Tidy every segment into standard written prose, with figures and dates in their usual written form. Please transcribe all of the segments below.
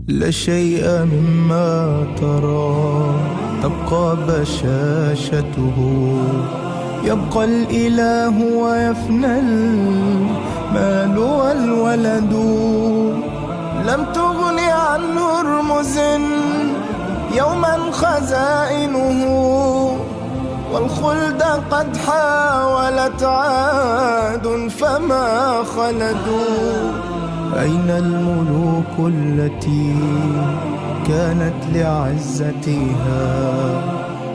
لا شيء مما ترى تبقى بشاشته، يبقى الإله ويفنى المال والولد. لم تغن عن هرمز يوما خزائنه، والخلد قد حاولت عاد فما خلدوا. أين الملوك التي كانت لعزتها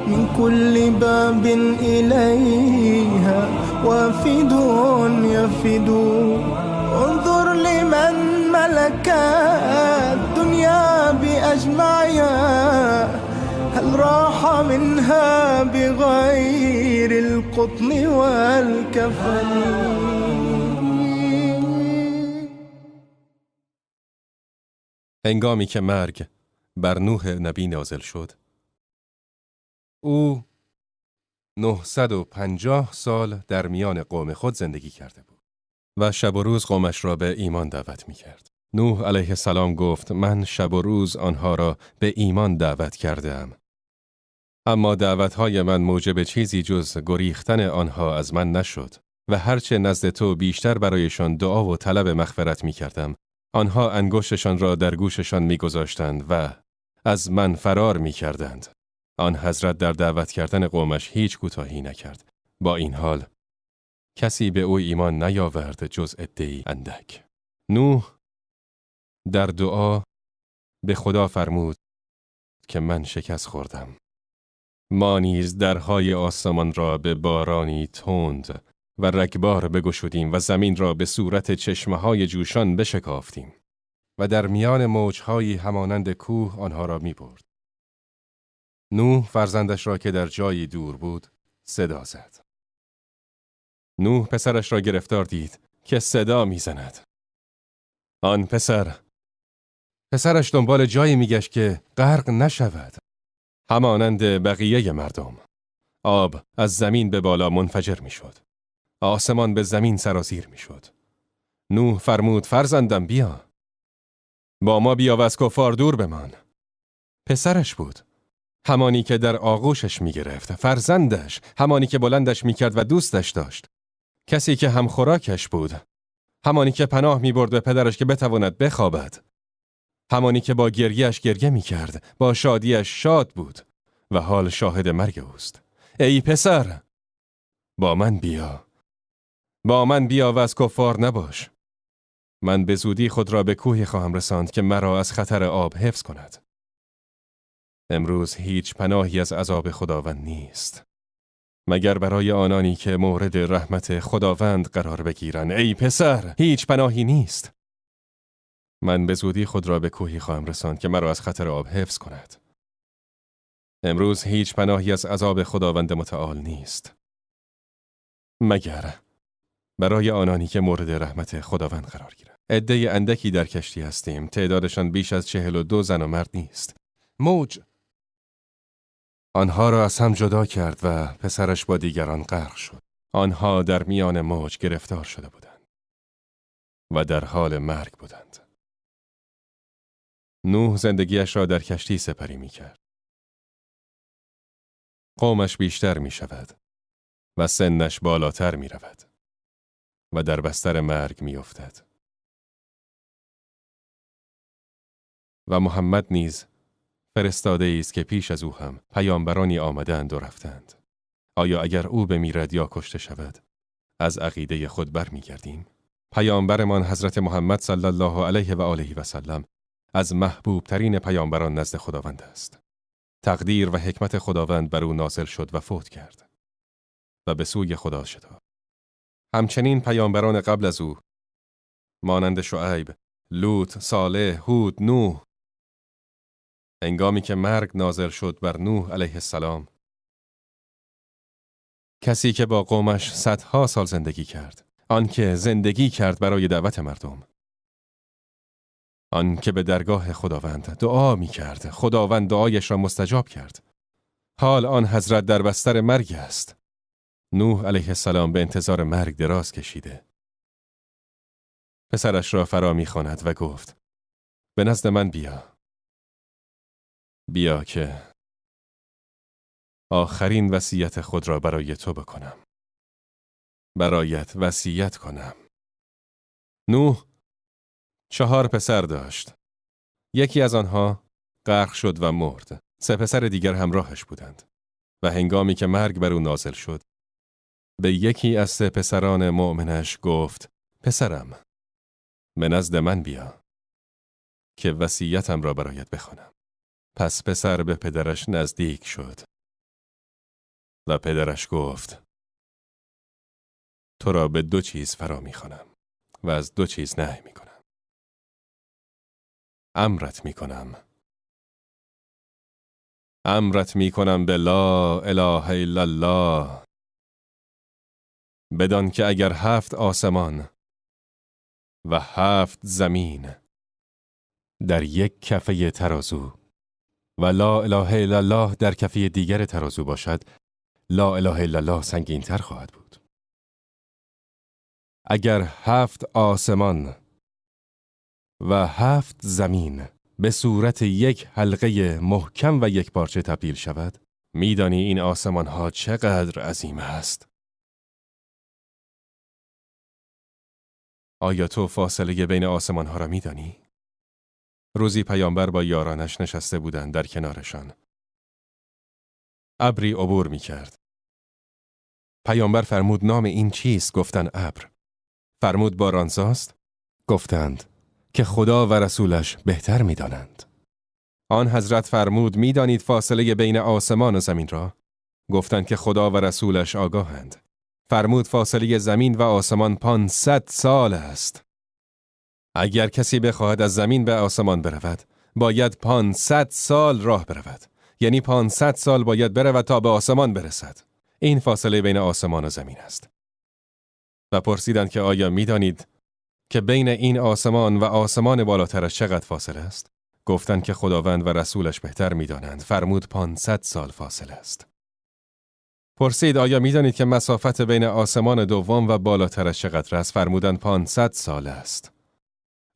من كل باب إليها وافد يفد؟ انظر لمن ملك الدنيا بأجمعها، هل راح منها بغير القطن والكفن؟ هنگامی که مرگ بر نوح نبی نازل شد، او 950 سال در میان قوم خود زندگی کرده بود و شب و روز قومش را به ایمان دعوت می کرد. نوح علیه السلام گفت من شب و روز آنها را به ایمان دعوت کردم، اما دعوتهای من موجب چیزی جز گریختن آنها از من نشد و هرچه نزد تو بیشتر برایشان دعا و طلب مغفرت می کردم، آنها انگشتشان را در گوششان می‌گذاشتند و از من فرار می‌کردند. آن حضرت در دعوت کردن قومش هیچ کوتاهی نکرد. با این حال کسی به او ایمان نیاورد جز عده‌ای اندک. نوح در دعا به خدا فرمود که من شکست خوردم. ما نیز درهای آسمان را به بارانی تند و رگبار بگشودیم و زمین را به صورت چشمه‌های جوشان بشکافتیم و در میان موجهایی همانند کوه آنها را می‌برد. نوح فرزندش را که در جایی دور بود صدا زد. نوح پسرش را گرفتار دید که صدا می‌زند. آن پسرش دنبال جایی می‌گشت که غرق نشود. همانند بقیه مردم، آب از زمین به بالا منفجر می‌شد. آسمان به زمین سرازیر می شد. نوح فرمود فرزندم بیا، با ما بیا و از کفار دور بمان. پسرش بود، همانی که در آغوشش می گرفت، فرزندش، همانی که بلندش می کرد و دوستش داشت، کسی که هم خوراکش بود، همانی که پناه می برد به پدرش که بتواند بخوابد، همانی که با گریهش گریه می کرد، با شادیش شاد بود و حال شاهد مرگ اوست. ای پسر، با من بیا، با من بیا و از کفار نباش. من به زودی خود را به کوهی خواهم رساند که مرا از خطر آب حفظ کند. امروز هیچ پناهی از عذاب خداوند نیست، مگر برای آنانی که مورد رحمت خداوند قرار بگیرند. ای پسر، هیچ پناهی نیست. من به زودی خود را به کوهی خواهم رساند که مرا از خطر آب حفظ کند. امروز هیچ پناهی از عذاب خداوند متعال نیست، مگر برای آنانی که مورد رحمت خداوند قرار گیرند. عده اندکی در کشتی هستیم، تعدادشان بیش از 42 زن و مرد نیست. موج آنها را از هم جدا کرد و پسرش با دیگران غرق شد. آنها در میان موج گرفتار شده بودند و در حال مرگ بودند. نوح زندگیش را در کشتی سپری می کرد. قومش بیشتر می شود و سنش بالاتر می رود و در بستر مرگ می افتد. و محمد نیز فرستاده است که پیش از او هم پیامبرانی آمدند و رفتند. آیا اگر او بمیرد یا کشته شود از عقیده خود برمیگردیم؟ پیامبرمان حضرت محمد صلی الله علیه و آله و سلم از محبوب ترین پیامبران نزد خداوند است. تقدیر و حکمت خداوند بر او نازل شد و فوت کرد و به سوی خدا شتافت. همچنین پیامبران قبل از او مانند شعیب، لوط، صالح، هود، نوح، هنگامی که مرگ نازل شد بر نوح علیه السلام، کسی که با قومش صدها سال زندگی کرد، آن که زندگی کرد برای دعوت مردم، آن که به درگاه خداوند دعا می کرد، خداوند دعایش را مستجاب کرد. حال آن حضرت در بستر مرگ است. نوح علیه السلام به انتظار مرگ دراز کشیده. پسرش را فرا می خواند و گفت: به نزد من بیا. بیا که آخرین وصیت خود را برای تو بکنم. برایت وصیت کنم. نوح 4 پسر داشت. یکی از آنها غرق شد و مرد. 3 پسر دیگر همراهش بودند. و هنگامی که مرگ بر او نازل شد، به یکی از 3 پسران مؤمنش گفت: پسرم، به نزد من بیا که وصیتم را برایت بخوانم. پس پسر به پدرش نزدیک شد و پدرش گفت: تو را به 2 چیز فرا می‌خوانم و از 2 چیز نهی می‌کنم. امرت می‌کنم. امرت می‌کنم به لا اله الا الله. بدان که اگر 7 آسمان و 7 زمین در یک کفه ترازو و لا اله الا الله در کفه دیگر ترازو باشد، لا اله الا الله سنگین‌تر خواهد بود. اگر 7 آسمان و 7 زمین به صورت یک حلقه محکم و یک پارچه تبدیل شود، میدانی این آسمان ها چقدر عظیم است. آیا تو فاصله بین آسمان ها را میدانی؟ روزی پیامبر با یارانش نشسته بودند در کنارشان. ابری عبور میکرد. پیامبر فرمود: نام این چیست؟ گفتند: ابر. فرمود: بارانزاست؟ گفتند که خدا و رسولش بهتر می‌دانند. آن حضرت فرمود: می‌دانید فاصله بین آسمان و زمین را؟ گفتند که خدا و رسولش آگاهند. فرمود: فاصله زمین و آسمان 500 سال است. اگر کسی بخواهد از زمین به آسمان برود، باید 500 سال راه برود. یعنی 500 سال باید برود تا به آسمان برسد. این فاصله بین آسمان و زمین است. و پرسیدند که آیا می‌دانید که بین این آسمان و آسمان بالاترش چقدر فاصله است؟ گفتند که خداوند و رسولش بهتر می‌دانند. فرمود: 500 سال فاصله است. پرسید: آیا می‌دانید که مسافت بین آسمان دوم و بالاترش چقدر است؟ فرمودند: 500 سال است.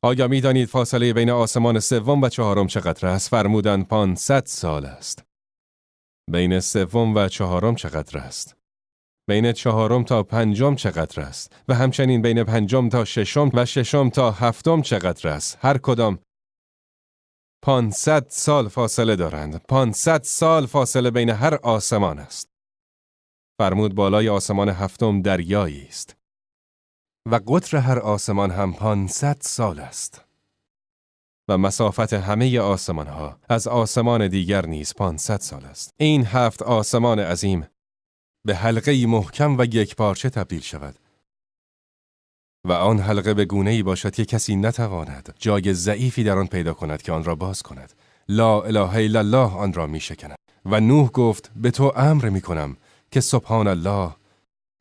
آیا می‌دانید فاصله بین آسمان سوم و چهارم چقدر است؟ فرمودند: 500 سال است. بین سوم و چهارم چقدر است؟ بین چهارم تا پنجم چقدر است؟ و همچنین بین پنجم تا ششم و ششم تا هفتم چقدر است؟ هر کدام 500 سال فاصله دارند. 500 سال فاصله بین هر آسمان است. فرمود: بالای آسمان هفتم دریایی است و قطر هر آسمان هم 500 سال است و مسافت همه آسمان ها از آسمان دیگر نیز 500 سال است. این 7 آسمان عظیم به حلقه‌ای محکم و یکپارچه تبدیل شود و آن حلقه به گونه‌ای باشد که کسی نتواند جای ضعیفی در آن پیدا کند که آن را باز کند. لا اله الا الله آن را می شکند. و نوح گفت: به تو امر می کنم که سبحان الله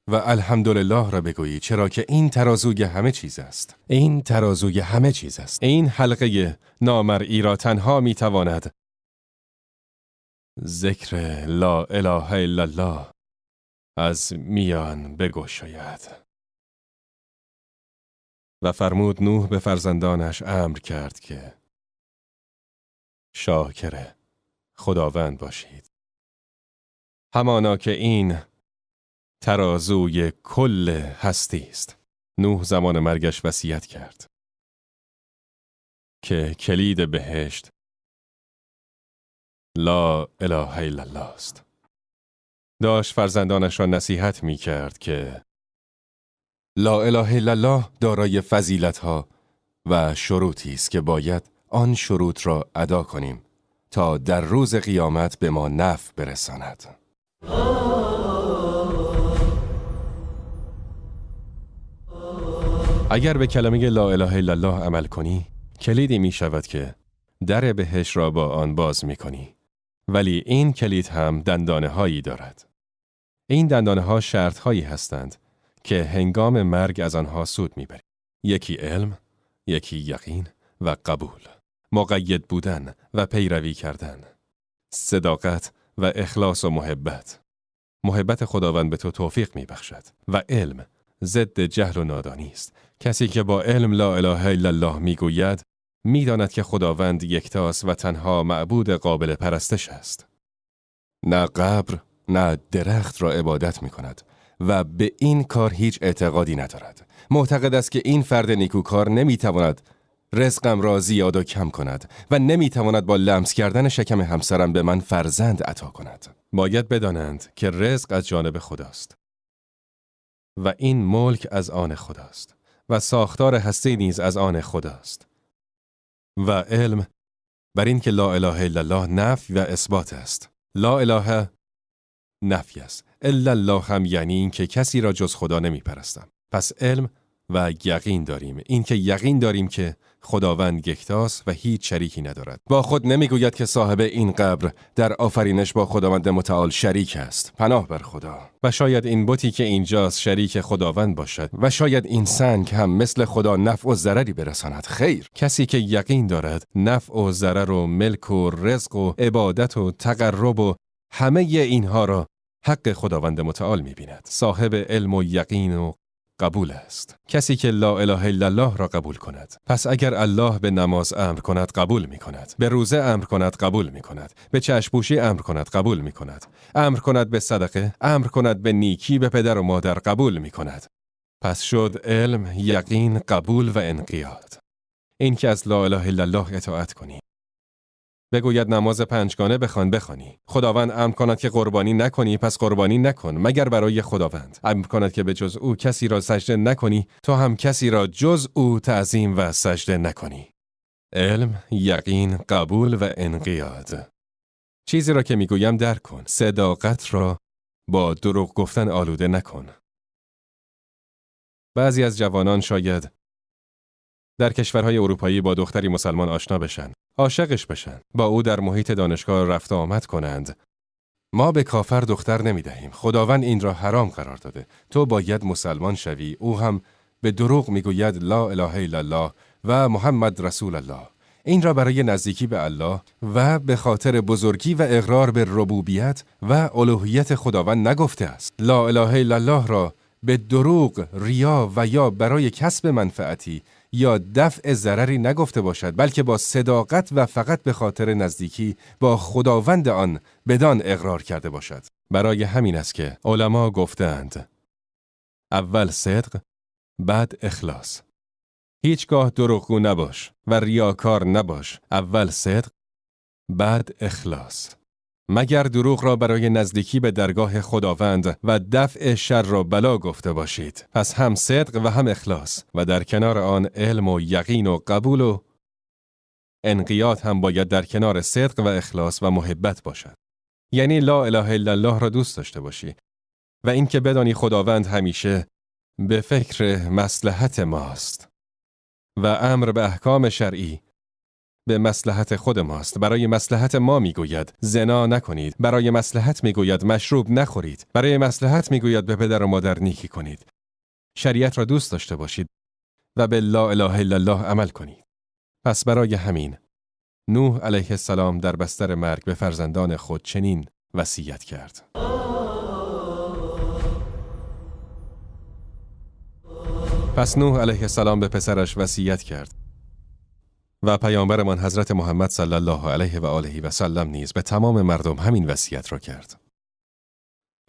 و الحمدلله را بگویی، چرا که این ترازوی همه چیز است. این ترازوی همه چیز است. این حلقه نامرئی را تنها می تواند ذکر لا اله الا الله از میان بگشاید. و فرمود: نوح به فرزندانش امر کرد که شاکر خداوند باشید، همانا که این ترازوی کل هستی است. نوح زمان مرگش وصیت کرد که کلید بهشت لا اله الا الله است. داشت فرزندانش را نصیحت می کرد که لا اله الا الله دارای فضیلت‌ها و شروطی است که باید آن شروط را ادا کنیم تا در روز قیامت به ما نفع برساند. اگر به کلمه لا اله الا الله عمل کنی، کلیدی می شود که در بهشت را با آن باز می کنی. ولی این کلید هم دندانه هایی دارد. این دندانه ها شرط هایی هستند که هنگام مرگ از آنها سود می بری. یکی علم، یکی یقین و قبول، مقید بودن و پیروی کردن، صداقت و اخلاص و محبت. محبت خداوند به تو توفیق می بخشد. و علم ضد جهل و نادانی است. کسی که با علم لا اله الا الله می گوید، میداند که خداوند یکتاست و تنها معبود قابل پرستش است. نه قبر نه درخت را عبادت می کند و به این کار هیچ اعتقادی ندارد. معتقد است که این فرد نیکوکار نمی تواند رزقم را زیاد و کم کند و نمی تواند با لمس کردن شکم همسرم به من فرزند عطا کند. باید بدانند که رزق از جانب خداست و این ملک از آن خداست و ساختار هستی نیز از آن خداست و علم بر این که لا اله الا الله نفی و اثبات است. لا اله نفی است، الا الله هم یعنی این که کسی را جز خدا نمی پرستم. پس علم و یقین داریم، این که یقین داریم که خداوند یکتاست و هیچ شریکی ندارد. با خود نمیگوید که صاحب این قبر در آفرینش با خداوند متعال شریک است. پناه بر خدا. و شاید این بتی که اینجاست شریک خداوند باشد و شاید این سنگ هم مثل خدا نفع و ضرری برساند. خیر، کسی که یقین دارد نفع و ضرر و ملک و رزق و عبادت و تقرب و همه اینها را حق خداوند متعال می‌بیند. صاحب علم و یقین و قبول است. کسی که لا اله الا الله را قبول کند. پس اگر الله به نماز امر کند قبول می کند، به روزه امر کند قبول می کند، به چشم‌پوشی امر کند قبول می کند، امر کند به صدقه، امر کند به نیکی به پدر و مادر قبول می کند. پس شد علم، یقین، قبول و انقیاد. این که از لا اله الا الله اطاعت کنی. بگوید نماز پنجگانه بخوان، بخوانی. خداوند امر کند که قربانی نکنی، پس قربانی نکن مگر برای خداوند. امر کند که به جز او کسی را سجده نکنی، تو هم کسی را جز او تعظیم و سجده نکنی. علم، یقین، قبول و انقیاد. چیزی را که میگویم درک کن. صداقت را با دروغ گفتن آلوده نکن. بعضی از جوانان شاید در کشورهای اروپایی با دختری مسلمان آشنا بشن، عاشقش بشن، با او در محیط دانشگاه رفت آمد کنند. ما به کافر دختر نمی دهیم. خداوند این را حرام قرار داده. تو باید مسلمان شوی. او هم به دروغ میگوید لا اله الا الله و محمد رسول الله. این را برای نزدیکی به الله و به خاطر بزرگی و اقرار به ربوبیت و الوهیت خداوند نگفته است. لا اله الا الله را به دروغ، ریا و یا برای کسب منفعتی یا دفع ضرری نگفته باشد، بلکه با صداقت و فقط به خاطر نزدیکی با خداوند آن بدان اقرار کرده باشد. برای همین است که علما گفتند اول صدق، بعد اخلاص. هیچگاه دروغگو نباش و ریاکار نباش. اول صدق، بعد اخلاص. مگر دروغ را برای نزدیکی به درگاه خداوند و دفع شر و بلا گفته باشید. پس هم صدق و هم اخلاص و در کنار آن علم و یقین و قبول و انقیاد هم باید در کنار صدق و اخلاص و محبت باشد. یعنی لا اله الا الله را دوست داشته باشی و اینکه بدانی خداوند همیشه به فکر مصلحت ماست و امر به احکام شرعی به مصلحت خود ماست. برای مصلحت ما میگوید زنا نکنید، برای مصلحت میگوید مشروب نخورید، برای مصلحت میگوید به پدر و مادر نیکی کنید. شریعت را دوست داشته باشید و به لا اله الا الله عمل کنید. پس برای همین نوح علیه السلام در بستر مرگ به فرزندان خود چنین وصیت کرد. پس نوح علیه السلام به پسرش وصیت کرد و پیامبرمان حضرت محمد صلی الله علیه و آله و سلم نیز به تمام مردم همین وصیت را کرد.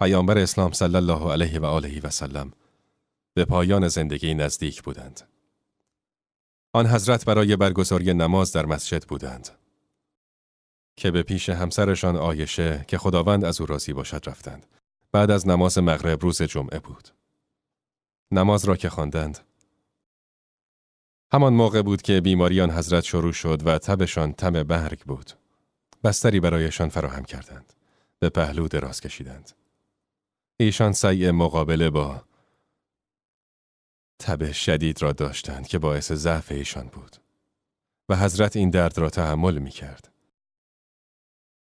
پیامبر اسلام صلی الله علیه و آله و سلم به پایان زندگی نزدیک بودند. آن حضرت برای برگزاری نماز در مسجد بودند که به پیش همسرشان عایشه که خداوند از او راضی باشد رفتند. بعد از نماز مغرب روز جمعه بود. نماز را که خواندند، همان موقع بود که بیماری آن حضرت شروع شد و تبشان تم برگ بود. بستری برایشان فراهم کردند. به پهلو دراز کشیدند. ایشان سعی مقابله با تب شدید را داشتند که باعث ضعف ایشان بود و حضرت این درد را تحمل می کرد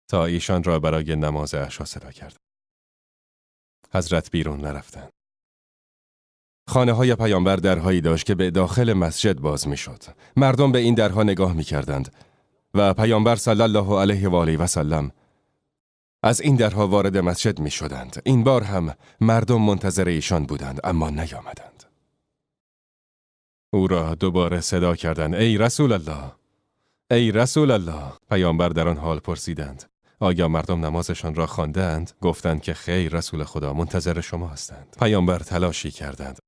تا ایشان را برای نماز عشا صدا کرد. حضرت بیرون نرفتند. خانه های پیامبر درهایی داشت که به داخل مسجد باز می شد. مردم به این درها نگاه می کردند و پیامبر صلی الله علیه و آله و سلم از این درها وارد مسجد می شدند. این بار هم مردم منتظر ایشان بودند، اما نیامدند. او را دوباره صدا کردند: ای رسول الله. ای رسول الله! پیامبر در آن حال پرسیدند آیا مردم نمازشان را خواندند؟ گفتند که خیر رسول خدا، منتظر شما هستند. پیامبر تلاشی کردند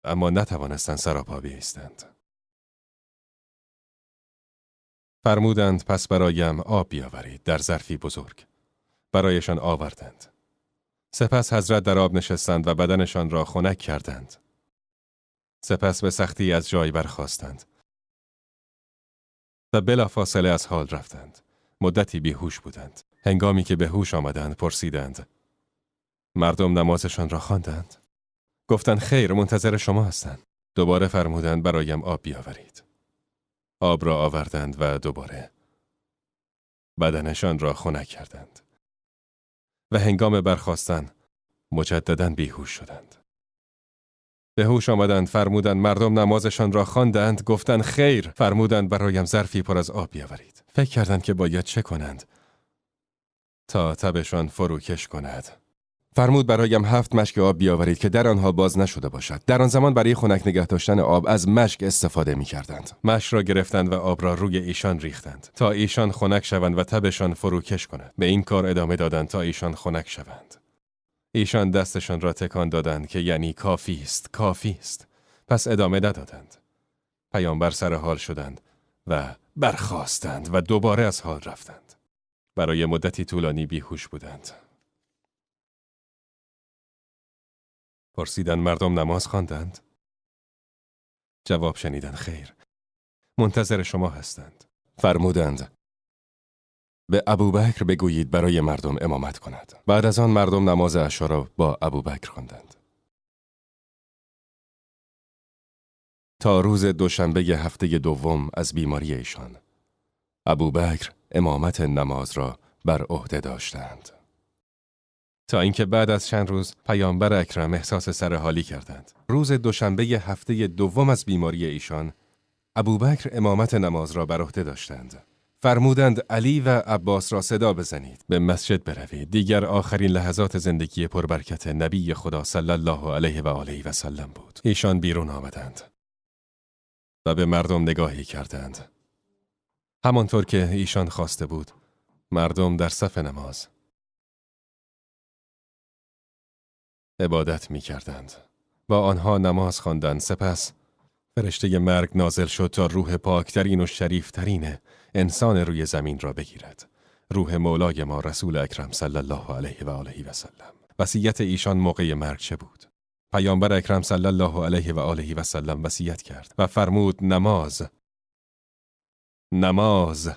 اما نتوانستند سراپا بایستند. فرمودند پس برایم آب بیاورید در ظرفی بزرگ. برایشان آوردند. سپس حضرت در آب نشستند و بدنشان را خنک کردند. سپس به سختی از جای برخاستند و بلافاصله از حال رفتند. مدتی بیهوش بودند. هنگامی که به هوش آمدند پرسیدند مردم نمازشان را خواندند؟ گفتند خیر، منتظر شما هستند. دوباره فرمودند برایم آب بیاورید. آب را آوردند و دوباره بدنشان را خنک کردند و هنگام برخاستن مجدداً بیهوش شدند. به هوش آمدند، فرمودند مردم نمازشان را خواندند؟ گفتند خیر. فرمودند برایم ظرفی پر از آب بیاورید. فکر کردند که باید چه کنند تا تبشان فروکش کند. فرمود برایم 7 مشک آب بیاورید که در آنها باز نشده باشد. در آن زمان برای خنک نگه داشتن آب از مشک استفاده می کردند. مشک را گرفتند و آب را روی ایشان ریختند تا ایشان خنک شوند و تبشان فروکش کند. به این کار ادامه دادند تا ایشان خنک شوند. ایشان دستشان را تکان دادند که یعنی کافی است، کافی است. پس ادامه ندادند. پیامبر سر حال شدند و برخاستند و دوباره از حال رفتند. برای مدتی طولانی بیهوش بودند. پرسیدند مردم نماز خواندند؟ جواب شنیدند خیر، منتظر شما هستند. فرمودند به ابوبکر بگویید برای مردم امامت کند. بعد از آن مردم نماز عشا را با ابوبکر خواندند. تا روز دوشنبه هفته دوم از بیماری ایشان، ابوبکر امامت نماز را بر عهده داشتند. تا اینکه بعد از چند روز پیامبر اکرم احساس سرحالی کردند. روز دوشنبه هفته دوم از بیماری ایشان، ابوبکر امامت نماز را بر عهده داشتند. فرمودند علی و عباس را صدا بزنید، به مسجد بروید. دیگر آخرین لحظات زندگی پربرکت نبی خدا صلی الله علیه و آله و سلم بود. ایشان بیرون آمدند و به مردم نگاهی کردند. همانطور که ایشان خواسته بود، مردم در صف نماز عبادت می کردند. با آنها نماز خواندند. سپس فرشته مرگ نازل شد تا روح پاکترین و شریفترین انسان روی زمین را بگیرد. روح مولای ما رسول اکرم صلی الله علیه و آله و سلم. وصیت ایشان موقع مرگ چه بود؟ پیامبر اکرم صلی الله علیه و آله و سلم وصیت کرد و فرمود نماز، نماز،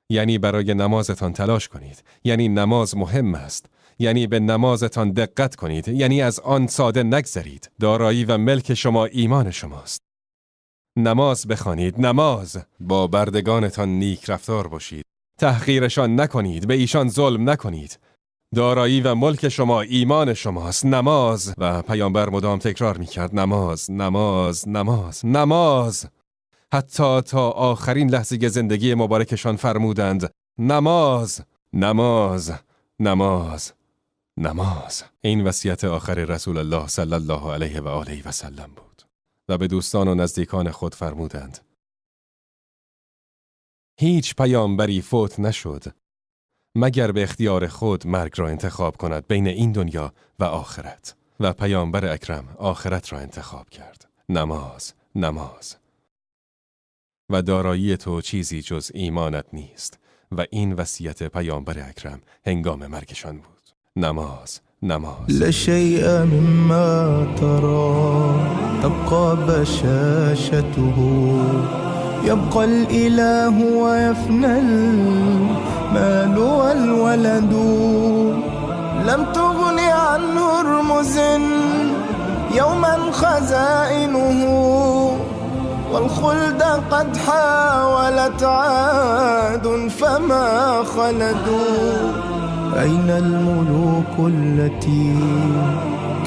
یعنی برای نمازتان تلاش کنید، یعنی نماز مهم است، یعنی به نمازتان دقت کنید، یعنی از آن ساده نگذرید. دارایی و ملک شما ایمان شماست. نماز بخوانید، نماز. با بردگانتان نیک رفتار باشید، تحقیرشان نکنید، به ایشان ظلم نکنید. دارایی و ملک شما ایمان شماست. نماز. و پیامبر مدام تکرار میکرد نماز، نماز، نماز، نماز. حتی تا آخرین لحظه زندگی مبارکشان فرمودند نماز، نماز، نماز، نماز. این وصیت آخر رسول الله صلی الله علیه و آله و سلم بود. و به دوستان و نزدیکان خود فرمودند هیچ پیامبری فوت نشد مگر به اختیار خود مرگ را انتخاب کند بین این دنیا و آخرت. و پیامبر اکرم آخرت را انتخاب کرد. نماز، نماز. و دارایی تو چیزی جز ایمانت نیست. و این وصیت پیامبر اکرم هنگام مرگشان بود. نماز، نماز. لا شيء مما ترى تبقى بشاشته، يبقى الإله ويفنى المال والولد. لم تغن عن هرمز يوما خزائنه، والخلد قد حاولت عاد فما خلدوا. أين الملوك التي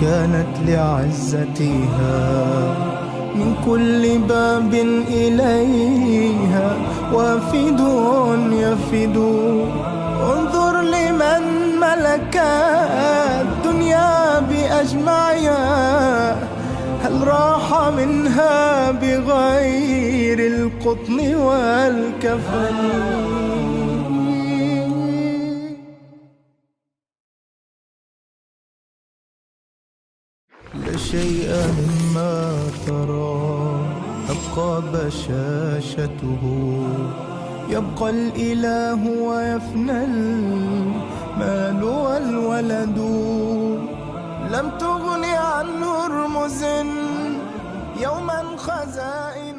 كانت لعزتها من كل باب إليها وافد يفد. انظر لمن ملك الدنيا بأجمعها، هل راح منها بغير القيد. القطن والكفن. لا شيء مما ترى تبقى بشاشته، يبقى الإله ويفنى المال والولد. لم تغن عن هرمز يوما خزائن.